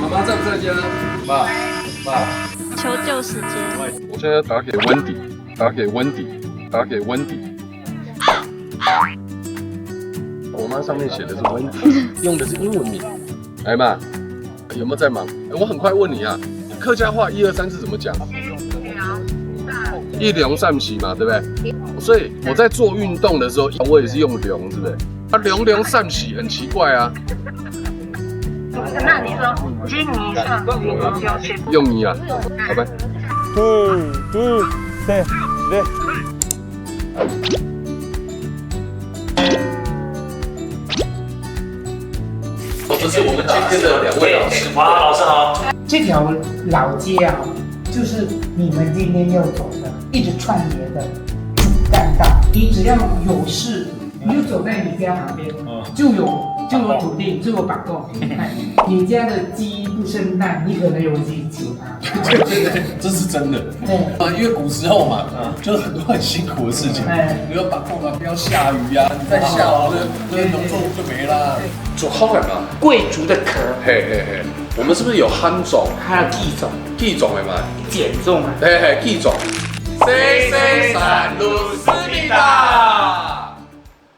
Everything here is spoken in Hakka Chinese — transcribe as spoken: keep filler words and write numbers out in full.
妈妈在不在家？爸，爸，求救时间。我现在打给温迪，打给温迪，打给温迪。我妈上面写的是温迪，用的是英文名。哎妈，有没有在忙？哎，我很快问你啊，客家话一二三是怎么讲？一两三四嘛，对不对？所以我在做运动的时候，我也是用两，是不是？啊，两两三四很奇怪啊。那你说，今年上五六七用你啊，好吧。对对对对。这是我们今天的两位老师。哇，老师好。这条老街啊，就是你们今天要走的，一直串联的主干道。你只要有事，你就走在你家旁边，就有就有土地，就有把控。哎，你家的鸡不生蛋，你可能有危机啊。这是真的。对，啊，因为古时候嘛，就是很多很辛苦的事情，哎比如说把控啊，不要下雨啊，你再下雨，那那农作物就没啦。竹篙的嘛，桂竹的壳，嘿嘿嘿，我们是不是有夯种、还有寄种、寄种的嘛？剪种啊。嘿嘿，寄种。C C三六思密达。